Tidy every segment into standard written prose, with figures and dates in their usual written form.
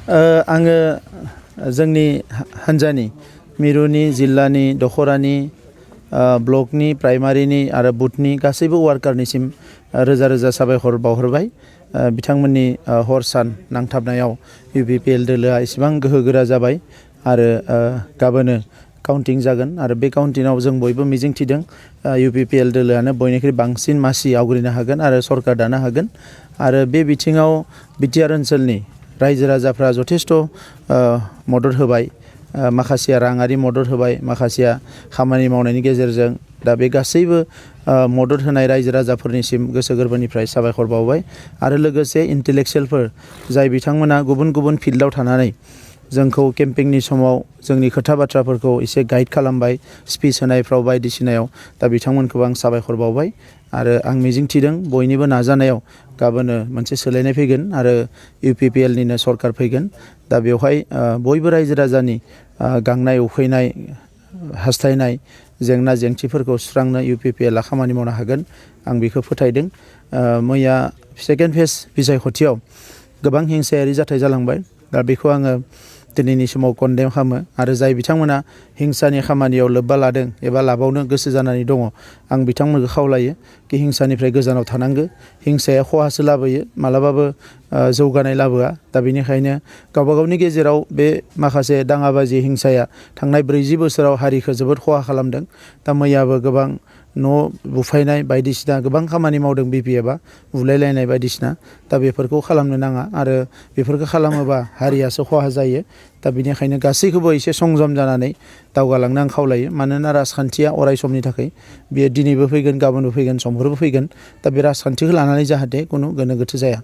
आङो जोंनि हानजानि मिरुनि जिल्लानि दखरानि ब्लकनि प्राइमारिनि आरो बुथनि गासैबो वार्कारनिसिम रोजा रोजा साबायखर बावहरबाय। बिथांमोननि हर सान नांथाबनायाव UPPL दोलोआ एसेबां गोहोगोरा जाबाय आरो गाबोनो काउन्टिं जागोन आरो बे काउन्टिंआव जों बयबो मिजिंथिदों UPPL दोलोआनो बयनिख्रुइ बांसिन मासि आवग्रिनो हागोन आरो सरकार दानो हागोन आरो बे बिथिङाव बिटिआर ओनसोलनि रायजो राजाफ्रा जथेस्थ' मदद होबाय। माखासेया राङारि मदद होबाय, माखासेया खामानि मावनायनि गेजेरजों। दा बे गासैबो मदद होनाय रायजो राजाफोरनिसिम गोसो गोरबोनिफ्राय साबायखर बावबाय आरो लोगोसे इन्टेलेक्सुयेलफोर जाय बिथांमोना गुबुन गुबुन फिल्डआव थानानै जोंखौ केम्पिंनि समाव जोंनि खोथा बाथ्राफोरखौ एसे गाइड खालामबाय स्पिच होनायफ्राव बायदिसिनायाव। दा बिथांमोनखौबो आं साबायखर बावबाय आरो आं मिजिंथिदों बयनिबो नाजानायाव गाबोनो मोनसे सोलायनाय फैगोन आरो UPPLनिनो सरकार फैगोन। दा बेवहाय बयबो रायजो राजानि गांनाय उखैनाय हास्थायनाय जेंना जेंसिफोरखौ सुस्रांनो UPPLआ खामानि मावनो हागोन आं बेखौ फोथायदों। मैया सेकेन्ड फेज बिसायख'थियाव गोबां हिंसायारि जाथाय जालांबाय। दा बेखौ आङो दिनैनि समाव कन्डेम खालामो आरो जाय बिथांमोना हिंसानि खामानियाव लोब्बा लादों एबा लाबावनो गोसो जानानै दङ आं बिथांमोनखौ खावलायो कि हिंसानिफ्राय गोजानाव थानांगो। हिंसाया खहासो लाबोयो, मालाबाबो जौगानाय लाबोआ। दा बेनिखायनो गावबा गावनि गेजेराव बे माखासे दाङाबाजि हिंसाया थांनाय 40 बोसोराव हारिखौ जोबोद खहा खालामदों। दा मैयाबो गोबां न' बुफायनाय बायदिसिना गोबां खामानि मावदों BPFआ, बुलायलायनाय बायदिसिना। दा बेफोरखौ खालामनो नाङा आरो बेफोरखौ खालामोबा हारियासो खहा जायो। दा बेनिखायनो गासैखौबो एसे संजम जानानै दावगालांनो आं खावलायो। मानोना राजखान्थिया अराय समनि थाखाय, बेयो दिनैबो फैगोन, गाबोनबो फैगोन, समफोरबो फैगोन। दा बे राजखान्थिखौ लानानै जाहाथे खुनु गोनो गोथो जाया,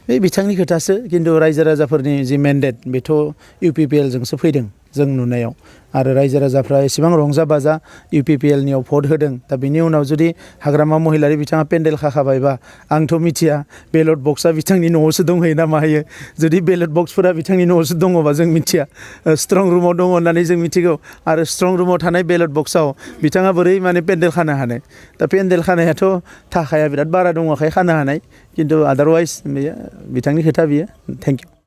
बे बिथांनि खोथासो। खिन्थु रायजो राजाफोरनि जि मेन्डेट बेथ' UPPLजोंसो फैदों जों नुनायाव आरो रायजो राजाफ्रा एसेबां रंजा बाजा UPPLनियाव भट होदों। दा बिनि उनाव जुदि हाग्रामा महिलारि बिथाङा पेन्डेल खाखाबायबा आंथ' मिथिया बेलट बक्सआ बिथांनि न'आवसो दंहैयो ना माहैयो। जुदि बेलट बक्सफोरा बिथांनि न'आवसो दङबा जों मिथिया, स्ट्रं रुमाव दङ होननानै जों मिथिगौ। आरो स्ट्रं रुमाव थानाय बेलट बक्सआव बिथाङा बोरै माने पेन्डेल खानो हानो? दा पेन्डेल खानायाथ' थाखाया बिराद बारा दङखाय खानो हानाय, खिन्थु आदारवाइज बेयो बिथांनि खोथा बियो। Thank you.